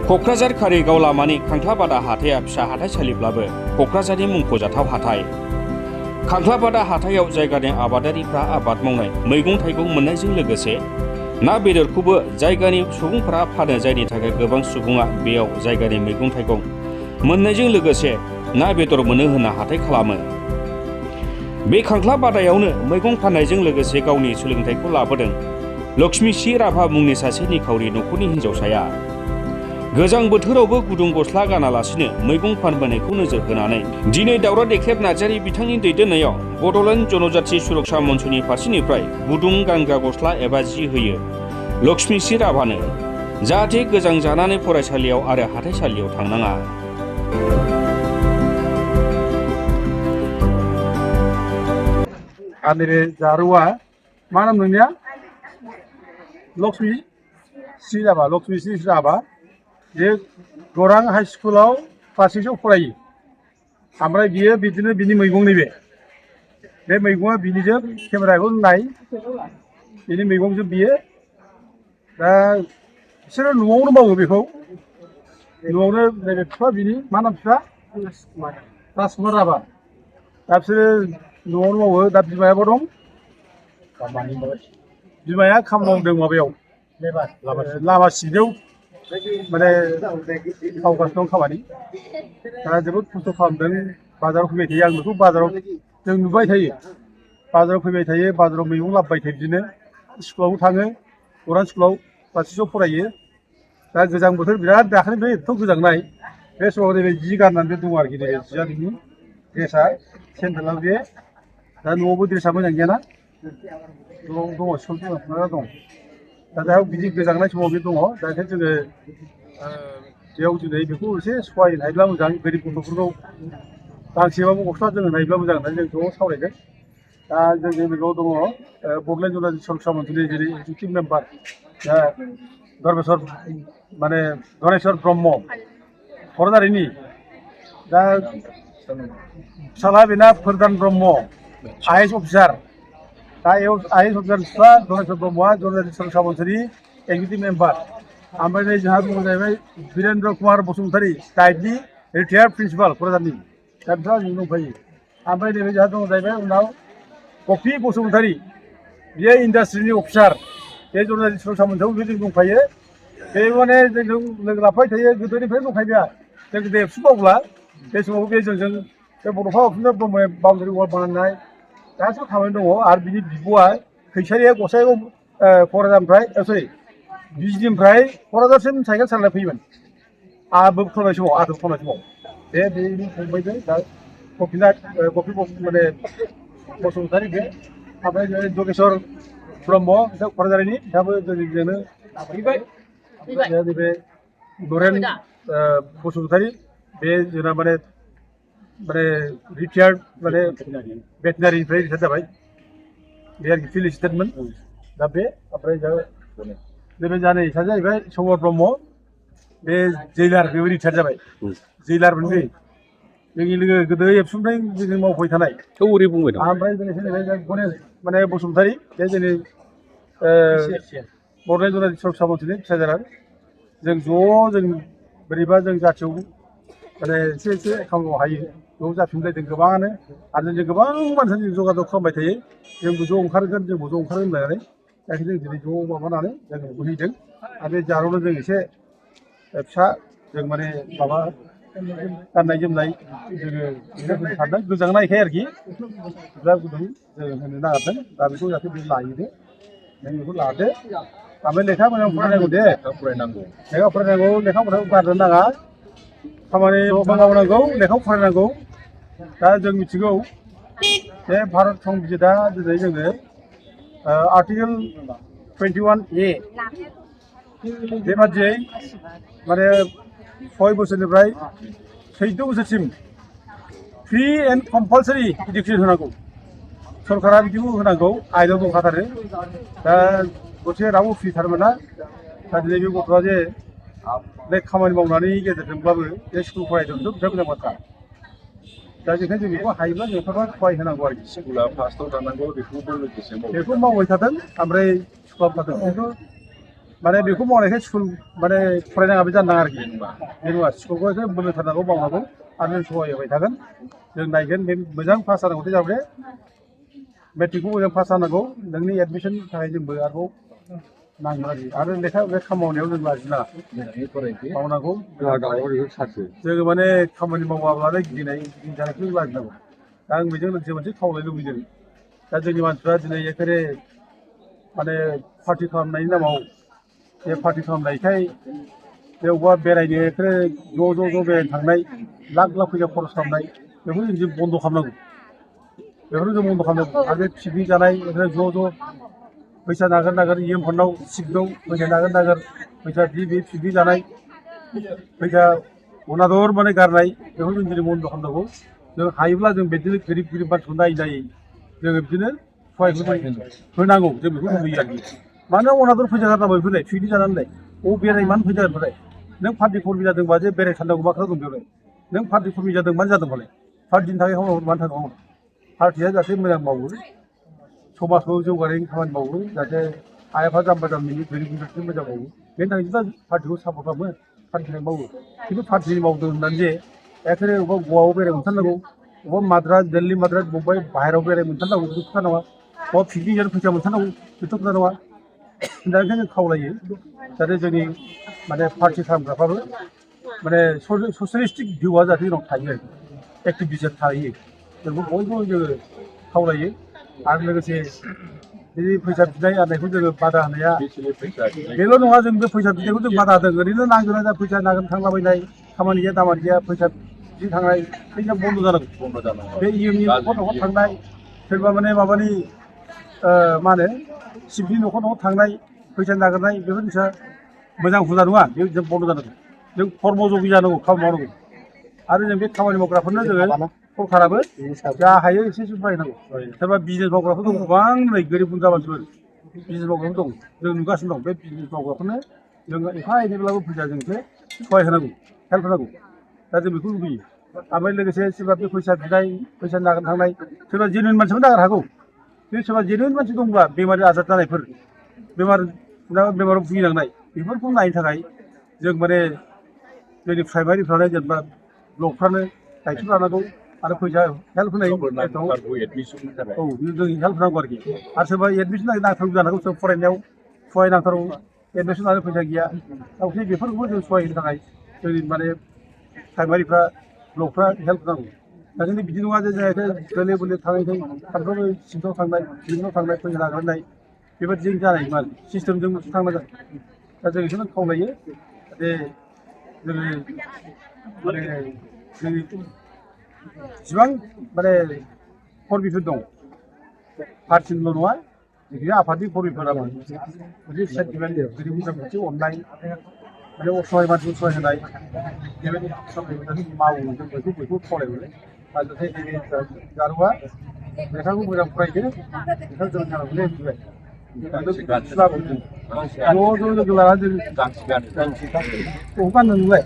क'क्राझार कारिगाव लामानि खांख्लाबादा हाथाया फिसा हाथाइसालिब्लाबो क'क्राझारनि मुंख'जाथाव हाथाइ। खांख्लाबादा हाथायाव जायगानि आबादारिफ्रा आबाद मावनाय मैगं थाइगं मोननायजों लोगोसे ना बेदरखौबो जायगानि सुबुंफोरा फानो, जायनि थाखाय गोबां सुबुङा बेयाव जायगानि मैगं थाइगं मोननायजों लोगोसे ना बेदर मोनो होनना हाथाइ खालामो। बे खांख्लाबादायावनो मैगं फाननायजों लोगोसे गावनि सोलोंथाइखौ लाबोदों लक्ष्मीश्री राभा मुंनि सासे निखावरि न'खरनि हिन्जावसाया। गोजां बोथोरावबो गुदुं गस्ला गानालासिनो मैगं फानबोनायखौ नोजोर होनानै दिनै दावरा देख्रेब नार्जारि बिथांनि दैदेननायाव बड'लेण्ड जनजाति सुरक्षा मन्चनि फारसेनिफ्राय गुदुं गानग्रा गस्ला एबा जि होयो लक्ष्मीश्री राभानो, जाहाथे गोजां जानानै फरायसालियाव आरो हाथाइसालियाव थांनाङा। नैबे जारुआ मा नाम नोंनिया? लक्ष्मीश्री राभा। लक्ष्मीश्री राभा बे गौरां हाई स्कुलाव क्लास 6 आव फरायो। ओमफ्राय बियो बिदिनो बिनि मैगं नैबे मैगङा बिनिजों केमेराखौ नाय, बिनि मैगंजों बियो दा बिसोरो न'आवनो मावो बेखौ। न'आवनो नैबे बिफा बिनि मा नाम बिफा? राजकुमार राभा। दा बिसोरो न'आवनो मावो। दा बिमायाबो दं, बिमाया खामानि मावदों माबायाव लामा सिगदाव माने मावगासिनो दं खामानि। दा जोबोद खस्थ' खालामदों। बाजाराव फैबाय थायो, आं बेखौ बाजाराव जों नुबाय थायो। बाजाराव फैबाय थायो, बाजाराव मैगं लाबोबाय थायो। बिदिनो स्कुलावबो थाङो, गौरां स्कुलाव क्लास 6 आव फरायो। दा गोजां बोथोर बिराद दाखालिनिफ्राय एथ' गोजांनाय, बे समाव नैबे जि गाननानै दङ आरोखि। नैबे जिया बिनि ड्रेसा, सेन्देला बे। दा न'आवबो ड्रेसा मोजां गैयाना, न'आव दङ, स्कुल थांना दं। दा बिदि गोजांनाय समाव बे दङ। दा ओंखायनो जोङो बेयाव दिनै बेखौ एसे सहायनो हायोब्ला मोजां, गोरिब गथ'फोरखौ गांसेबाबो गस्ला जोङो नायोब्ला मोजां होननानै जों ज' सावरायदों। दा जोंनि बेयाव दङ बड'लेण्ड जनजाति सुरक्षा मन्चनि जेरै एक्जिकिउटिभ मेम्बार धनेस्वर ब्रह्म क'क्राझारिनि। दा फिसाला बेना फोरदान ब्रह्म, IAS अफिसार। दा IAS अफिसार फिसा धनेस्वर ब्रह्मआ जनजाति सुरक्षा मन्चनि एक्जिकिउटिभ मेम्बार। ओमफ्राय नै जोंहा दङ जाहैबाय वीरेन्द्र कुमार बसुमतारी, डाइटनि रिटायार्ड प्रिन्सिपाल क'क्राझारनि। दा बिथाङा जों दंफायो। ओमफ्राय नैबे जोंहा दङ जाहैबाय उनाव कफि बसुमतारी, बियो इन्डास्ट्रिनि अफिसार। बे जनजाति सुरक्षा मन्चआव जों दंफायो। बे माने जोंजों लोगो लाफाबाय थायो, गोदोनिफ्रायनो दंखायो बेहा। जों गोदो एबसु मावब्ला बे समाव बे जोंजों बे बड'फा उपेन्द्र ब्रह्मया बाउण्डारि वाल बानायनाय गासिबो खामानि दङ। आरो बिनि बिब'आ फैसालिया गसाइगाव क'क्राझारनिफ्राय बिजनिनिफ्राय क'क्राझारसिम साइकेल सालायना फैयोमोन। आबो खालामनाय समाव बेनि फंबायजों दा कफि माने बसुमतारी बे। ओमफ्राय जगेश्वर ब्रह्म क'क्राझारिनि, बिथाङाबो जोंजोंनो नैबे नरेन बसुमतारी, बे जोंना माने रिटायार्ड माने भेटेनारिनिफ्राय रिटायार्ड जाबाय। बे आरोखि फिल्ड एसिस्टेन्टमोन। दा बे ओमफ्राय नैबे जानै सासे जाहैबाय समर ब्रह्म, बे जैलार, बेबो रिटायार्ड जाबाय। जैलारमोन बे जोंनि लोगो, गोदो एबसुनिफ्राय जों मावफैबाय थानाय। ओरै बुंबाय दं। ओमफ्राय जोंनि गनेश माने बसुमतारी, बे जोंनि बड'लेण्ड जनजाति सुरक्षा मन्चनि ट्रेजारार। जों बोरैबा जों जाथियाव माने एसे खामानि मावनो हायो, ज' जाफिनलायदों गोबाङानो। आरो जों गोबां मानसिजों जगाजग खालामबाय थायो। जोंबो ज' ओंखारगोन, जोंबो ज' ओंखारगोन होननानै दा जों दिनै ज' माबानानै जों बोहैदों। आरो बे जारौनो जों एसे फिसा जों माने माबा गाननाय जोमनाय जोङो होनो सानदों, गोजांनायखाय आरोखि बिराद गुदुं जों होनो नागिरदों। दा बेखौ जाहाथे बे लायो दे, नों बेखौ लादो। ओमफ्राय लेखा मोजां फरायनांगौ दे, लेखा फरायनांगौ, लेखा फरायनायखौ गारनो नाङा, खामानि मावनांगौ, लेखा फरायनांगौ। दा जों मिथिगौ बे भारत संबिजितआ दिनै जोङो आर्टिकेल 21A बेबादियै माने 6 बोसोरनिफ्राय 14 बोसोरसिम फ्रि एन्ड कम्पालसारि इडुकेसन होनांगौ। सरकारा बिदिखौ होनांगौ, आयेनाव दंखाथारो। दा गथे रावबो फ्रि थार मोना। दा दिनै बे गथ'आ जे बे खामानि मावनायनि गेजेरजोंब्लाबो बे स्कुल फरायदों, बिराद मोजां बाथ्रा। दा बेखायनो जों बेखौ हायोब्ला न'खरफ्रा सहाय होनांगौ आरोखि। स्कुला फार्स्टआव थानांगौ, बेखौबो लोगोसे बेखौ मावबाय थादों। ओमफ्राय स्कुलाव थादों, खिन्थु माने बेखौ मावनायखाय स्कुल माने फरायनाङाबो जानो नाङा आरोखि जेनेबा स्कुलखौ एसे बोलोथारनांगौ मावनांगौ आरो जों सहाय होबाय थागोन जों नायगोन बे मोजां पास जानांगौथे जाबाय मेट्रिकखौ मोजां पास जानांगौ नोंनि एडमिसननि थाखाय जोंबो आरोबाव नांगौ आरो लेखा मावनायाव जों लाजिनाङा मावनांगौ जोङो माने खामानि मावाब्लानो गिनाय जानायखौ लाजिनांगौ दा आं बेजों लोगोसे मोनसे खावलाय लुबैदों दा जोंनि मानसिफ्रा दिनै एखेबारे माने पार्टि खालामनायनि नामाव बे पार्टि खालामनायखाय बेवबा बेरायनो एखेबारे ज' बेरायनो थांनाय लाख फैसा खरस खालामनाय बेखौ जों बन्द' खालामनांगौ बेफोरखौ जों बन्द' खालामनांगौ आरो पिकनिक जानाय ज' फैसा नागार इएम फन्डआव सिटआव फैसा नागार फैसा बे पिकनिक जानाय फैसा अनादर माने गारनाय बेखौ जों दिनै बन्द' खालामनांगौ जों हायोब्ला जों बिदिनो गोरिब मानसिखौ नायै जोङो बिदिनो सहायखौ होनांगौ जों बेखौ लुबैयो आरोखि मानो अनादर फैसा गारनांगौ बेफोरलाय पिकनिक जानानैलाय बेराय मानो फैसा गारनाय नों पार्टि कर्मि जादोंबा जे बेरायथारनांगौ मा खोथा दं बेवलाय नों पार्टि कर्मि जादों मानो जादों फालाय पार्टिनि थाखाय मानो थाखाय मावो पार्टिया जाहाथे मोजां मावो समाजखौ जौगानायनि खामानि मावो जाहाथे आइ आफा जाम्बा जाम्बिनि गोरिब गुन्द्रानि मोजां मावो बेनि थाखाय पार्टिखौ सापर्ट खालामो पार्टिनि मावो खिन्थु पार्टिनि मावदों होननानै जे एखेबारे अबेबा गवायाव बेराय मोनथारनांगौ अबेबा माद्रास दिल्ली माद्रास मुम्बाइ बाहेरायाव बेराय मोनथारनांगौ बेथ' खोथा नङा अबेबा पिकनिक जानो फैसा मोनथारनांगौ बेथ' खोथा नङा दा ओंखायनो जों खावलायो जाहाथे जोंनि माने पार्टि खालामग्राफ्राबो माने ससियेलिस्टिक भिउआ जाहाथे जोंनाव थायो एक्टिभिजम थायो जोंखौ बयबो जोङो खावलायो आरो लोगोसे बे फैसा बिनाय आरनायखौ जोङो बादा होनाया बेल' नङा जों बे फैसा बिनायखौ जों बादा होदों ओरैनो नांगौ जा फैसा नागिरनो थांलाबायनाय खामानि गैया दामानि गैया फैसा बिदि थांनाय फैसा बन्द' जानांगौ बे इयुननि न'खर थांनाय सोरबा माने माबानि मा होनो सिपनि न'खर थांनाय फैसा नागिरनाय बेफोर फैसा मोजां हुदा नङा बे जों बन्द' जानांगौ जों कर्मजगि जानांगौ खामानि मावनांगौ आरो जों बे खामानि मावग्राफोरनो जोङो सरकाराबो जा हायो एसे बाहायनांगौ सोरबा बिजनेस मावग्राफोर दं गोबां नै गोरिब गुन्द्रा मानसिफोर बिजनेस मावग्राफोर दं जों नुगासिनो दं बे बिजनेस मावग्राफोरनो जोङो एफा एनैब्लाबो फैसाजों एसे सहाय होनांगौ हेल्प होनांगौ दा जों बेखौ लुबैयो ओमफ्राय लोगोसे सोरबा बे फैसा बिनाय फैसा नागिरनो थांनाय सोरबा जेनुइन मानसिबो नागिरनो हागौ बे सोरबा जेनुइन मानसि दंब्ला बेमारि आजार जानायफोर बेमाराव भुगिनांनाय बेफोरखौ नायनो थाखाय जों माने जोंनि प्राइमारिफ्रानो जेनेबा ब्लकफ्रानो दायथ' लानांगौ आरो फैसा हेल्प होनाय जों हेल्प नांगौ आरोखि आरो सोरबा एडमिसन नांथारगौ जानांगौ सोरबा फरायनायाव सहाय नांथारगौ एडमिसन लानो फैसा गैया ओंखायनो बेफोरखौबो जों सहाय होनो थाखाय जोंनि माने प्राइमारिफ्रा ब्लकफ्रा हेल्प नांगौ दा जोंनि बिदि नङा जे जों गोरलै बोरलै थांनायखाय सानफ्रोमबो सिङाव थांनाय बिजनेसाव थांनाय फैसा नागारनाय बेबायदिजों जानाय नङा सिस्टेमजों थांनांगोन दा जों बेखौनो खावलायो जे जोङो माने जोंनि जिसिबां माने कर्मिफोर दं पार्टिनिल' नङा जिखुनु आफादनि कर्मिफोराबो मोनसे सेन्टिमेन्ट गोरिब मोनसे अननाय माने असहाय मानसिखौ सहाय होनाय बेबायदि खामानि मावो जों बेखौ खावलायहरो आरो जाहाथे नैबे गार'आ लेखाखौ मोजां फरायदो लेखा गोरों जानांगौलै बुजिबाय ज' लोगो लानानै जों गांसे गानो नुबाय